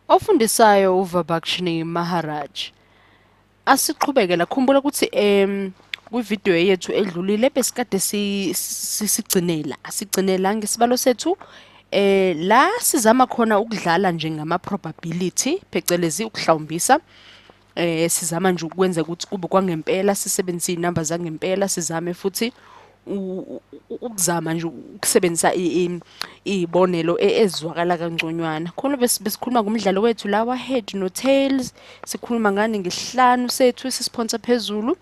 Ofundisayo uVabakshini Maharaj. Asiqhubeke la, khumbula ukuthi kwividiyo yethu edlulile besikade sigcine la, sigcine la ngesibalo sethu la sizama khona ukudlala nje ngama probability, phecelezi ukuhlawumbisa. Sizama nje ukwenza ukuthi kube kwangempela, sisebenzise izinamba zangempela, sizame futhi ukuzama nje ukusebenzisa iy'bonelo ezizwakala kangconywana. Khona besikhuluma ngomdlalo wethu la wa-head no-tails, sikhuluma ngani ngesihlanu sethu esisiphonsa phezulu,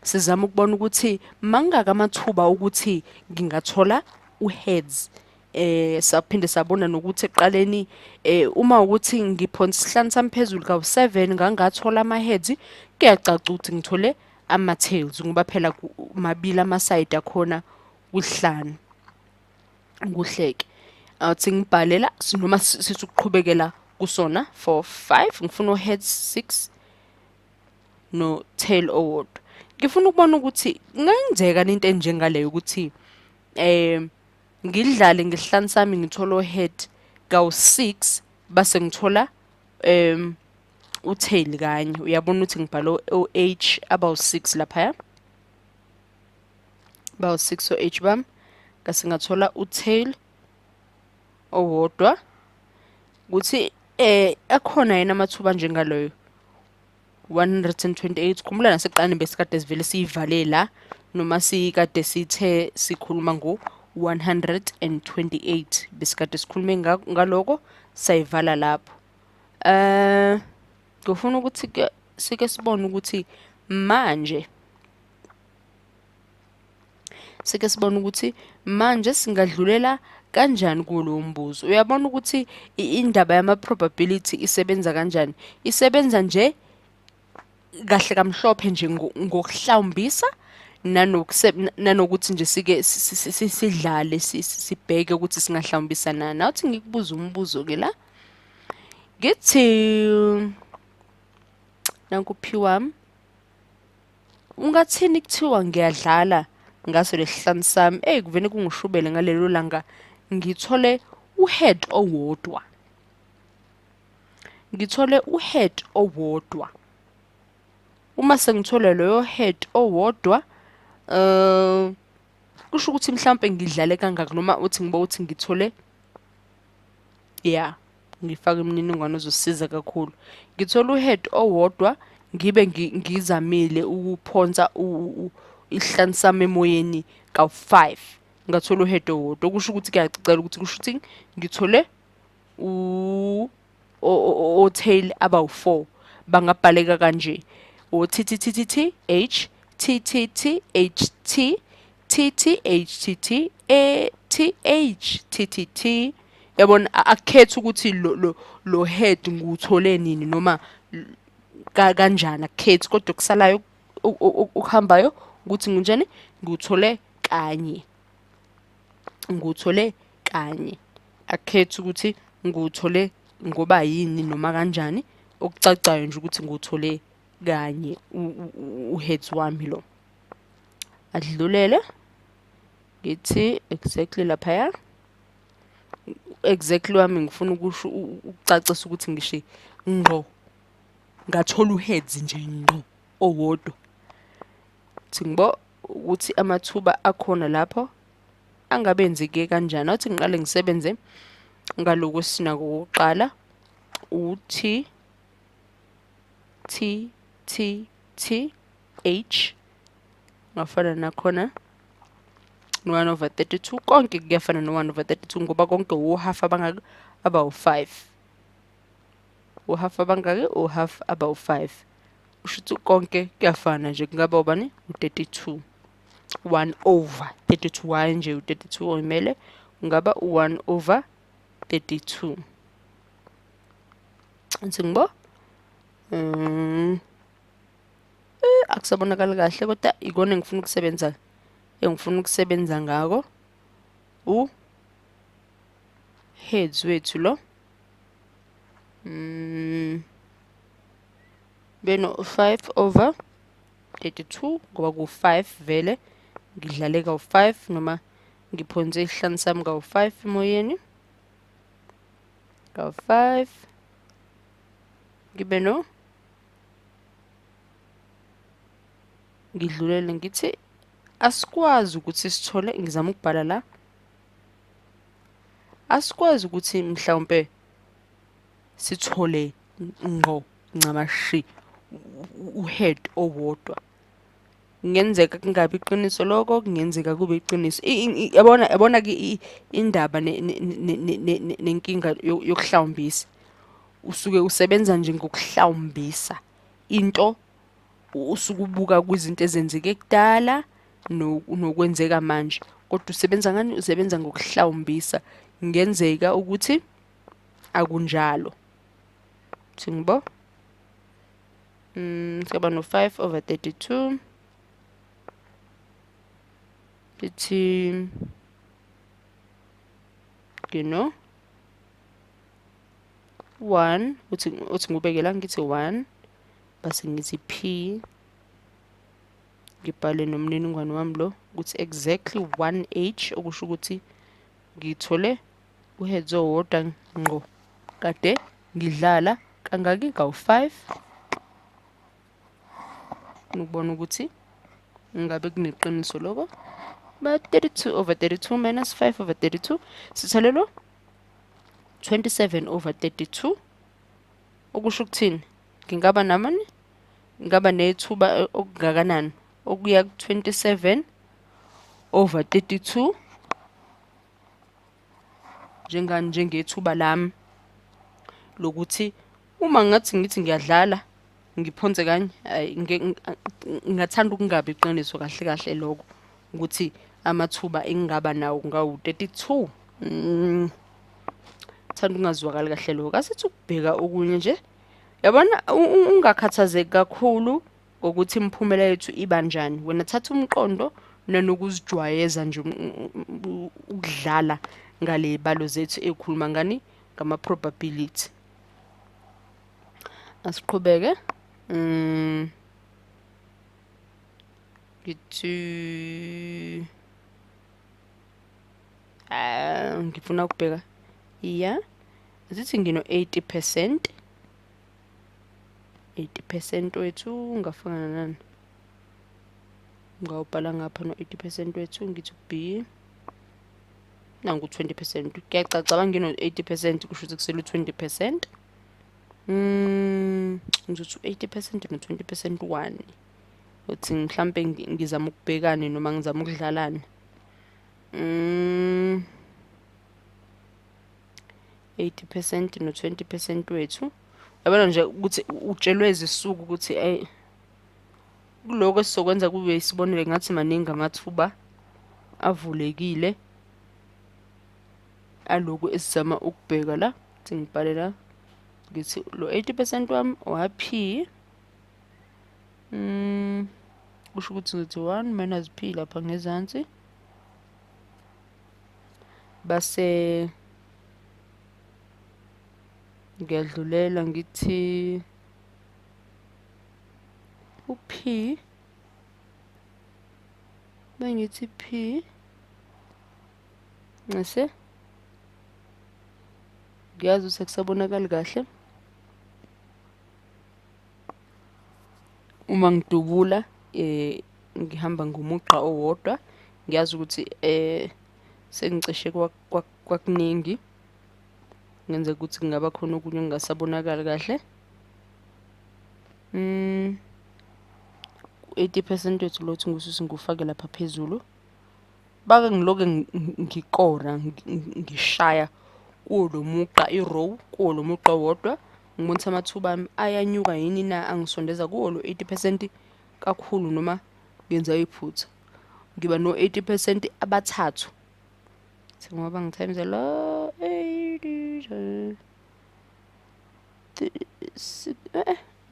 sizama ukubona ukuthi mangaka amathuba ukuthi ngingathola u-heads. Saphinde sabona nokuthi ekuqaleni uma ukuthi ngiphonsa isihlanu sami phezulu kawu-7 ngangathola ama-heads, kuyacaca ukuthi ngithole ama-tails ngoba phela mabili ama-side akhona kuhlanu. Kuhleke awuthi ngibhalela noma sithi ukuqhubekela kusona 4 5, ngifuna u-heads 6 no tail owodwa. Ngifuna ukubona ukuthi kungenzeka into enjengaleyo ukuthi ngidlale ngesihlanu sami ngithole o-head kawu-6 base ngithola u-tail kanye. Uyabona ukuthi ngibhale o-H abawu-6 laphaya, bawu-6 o-H bami, ngase ngathola u-tail owodwa. Ukuthi akhona yena amathuba njengaloyo 128. Khumbula nasekuqaleni besikade sivele siyivale la, noma sikade sithe sikhuluma ngo 128, besikade sikhulume ngaloko sayivala lapho. Ngifuna ukuthi ke sike sibone ukuthi manje sike sibone ukuthi manje singadlulela kanjani kulo mbuzo. Uyabona ukuthi indaba yama probability isebenza kanjani? Isebenza nje kahle kamhlophe nje ngokuhlawumbisa nanokuthi nje sike sidlale sibheke ukuthi singahlawumbisa nani. Awuthi ngikubuze umbuzo ke la, ngithi nankuphiwa ungathini kuthiwa ngiyadlala ngaso lesihlanu sami, eyi kuvele kungishubele ngalelo langa ngithole u-head owodwa, ngithole u-head owodwa. Uma sengithole loyo head owodwa, kusho ukuthi mhlampe ngidlale kangaki, noma uthi ngiba uthi ngithole, ya ngifake imininingwane ozosiza kakhulu, ngithole u-head owodwa ngibe ngizamile ukuphonsa isihlanu sami emoyeni kawu-5, ngathola u-head owodwa. Kusho ukuthi kuyacacela ukuthi kusho ukuthi ngithole o-tail abawu-4. Bangabhaleka kanje: o T T T T T H T T T H T T T H T T E T H T T T. Yabona, akukhethi ukuthi lo head ngiwuthole nini noma kanjani, akukhethi, kodwa okusalayo okuhambayo ukuthi nginjani, ngiwuthole kanye, ngiwuthole kanye, akukhethi ukuthi ngiwuthole ngoba yini noma kanjani, okucacayo nje ukuthi ngiwuthole kanye u-heads wami lo. Adlulele ngithi exactly laphaya, exactly wami ngifuna ukusho ukucacisa ukuthi ngisho ngqo ngathola u-heads nje ngqo owodwa. Thi ngibo ukuthi amathuba akhona lapho angabenzeke kanjani. Awuthi ngiqale ngisebenze ngalokhu esinako okokuqala, u T T T T H ngafana nakhona no-1 over 32, konke kuyafana no-1 over 32 ngoba konke u-half abangaki, abawu-5, u-half abangaki, u-half abawu-5, kusho ukuthi konke kuyafana nje, kungaba ubani, u-32, 1 over 32, y nje u-32 oyimele kungaba u-1 over 32. Ngithi ngibo akusabonakali kahle, kodwa ikona engifuna ukusebenza, engifuna ukusebenza ngako u heads wethu lo. Beno 5 over 32 ngoba ku-5 vele ngidlale kawu-5 noma ngiphonse isihlanu sami kawu-5 emoyeni kawu-5. Ngibe no ngidlulele ngithi asikwazi ukuthi sithole, ngizama ukubhala la, asikwazi ukuthi mhlawumbe sithole ngqo ncamashi uhead owodwa. Kungenzeka kungabi iqiniso lokho, kungenzeka kube iqiniso. Yabona, yabona-ke indaba nenkinga yokuhlawumbisa. Usuke usebenza nje ngokuhlawumbisa into, usuke ubuka kwizinto ezenzeke kudala nokwenzeka manje. Kodwa usebenza ngani? Usebenza ngokuhlawumbisa. Kungenzeka ukuthi akunjalo. Thi ngibo? Singaba no 5 over 32. Sithi ngino 1, uthi ngubeke la ngithi 1, base ngithi P, ngibhale nomniningwane wami lo ukuthi exactly 1H, okusho ukuthi ngithole uheads owodwa ngqo kade ngidlala kangaki, kawu-5. Ukubona ukuthi ngabe kuneqiniso lokho. Ba 32 over 32 minus 5 over 32 sitholelwa 27 over 32. Okusho ukuthini? Ngingaba namani? Ngingaba nethuba okungakanani okuya ku 27 over 32 njengani, njengethuba lami lokuthi uma ngathi ngithi ngiyadlala ngiphonse kanye, ayi, ngingathanda ukungabi iqiniso kahle kahle lokho ukuthi amathuba engingaba nawo ngawu-32. Thanda ukungazwakali kahle lokho. Asithi ukubheka okunye nje. Yabona, ungakhathazeki kakhulu ngokuthi imiphumela yethu iba njani. Wena thatha umqondo nanokuzijwayeza nje ukudlala ngale balo zethu ekhuluma ngani, ngama-probability. Asiqhubeke. Ngithi ngifuna ukubheka. Yeah. Asithi ngino 80%. 80% wethu ungafana nani? Ngawubhala ngapha no 80% wethu, ngithi B. Nangu 20%. Kuyacaca ba ngino 80% kusho ukuthi kusele 20%. Ngizothi 80% no 20% 1. Uthi mhlambe ngizama ukubhekana noma ngizama ukudlalana. 80% no 20% wethu. Yabona nje ukuthi utshelwe izisuku ukuthi ey kuloko esizokwenza kube isibonelo, ngathi maningi amathuba avulekile aloku esizama ukubheka la. Thi ngibhale la ngithi lo 80% wami wa P, kusho ukuthi ngithi 1 minus P lapha ngezansi, base ngiyadlulela ngithi u-P, bengithi P ngase ngiyazi ukuthi akusabonakali kahle uma ngidubula, ngihamba ngomugqa owodwa. Ngiyazi ukuthi sengicishe kwakuningi, kungenzeka ukuthi kungaba khona okunye okungasabonakali kahle. 80% wethu lo thi ngususe ngufake lapha phezulu, bake ngiloke ngikora ngishaya kuwo lo mugqa i-row, kuwo lo mugqa owodwa, ngibona ukuthi amathuba ami ayanyuka yini na, angisondeza kuwo lo 80% kakhulu noma ngenza iphutha. Ngiba no 80% abathathu. Ngoba ngitimes lo 80,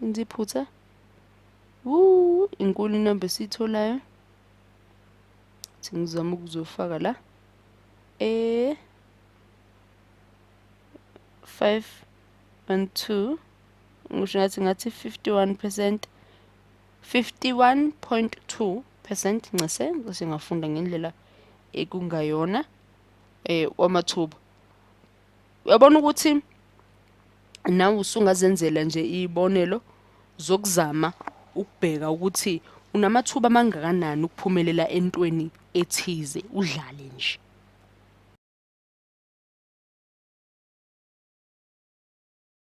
ngenza iphutha. Woo, inkulu inamba esiyitholayo. Ngizama ukuzofaka la 5 1 2, ngisho ngathi 51%, 51.2% ncese bese ngafunda ngendlela ekungayona wamathuba. Uyabona ukuthi Nawe usungazenzela nje iy'bonelo zokuzama ukubheka ukuthi unamathuba amangakanani ukuphumelela entweni ethize, udlale nje.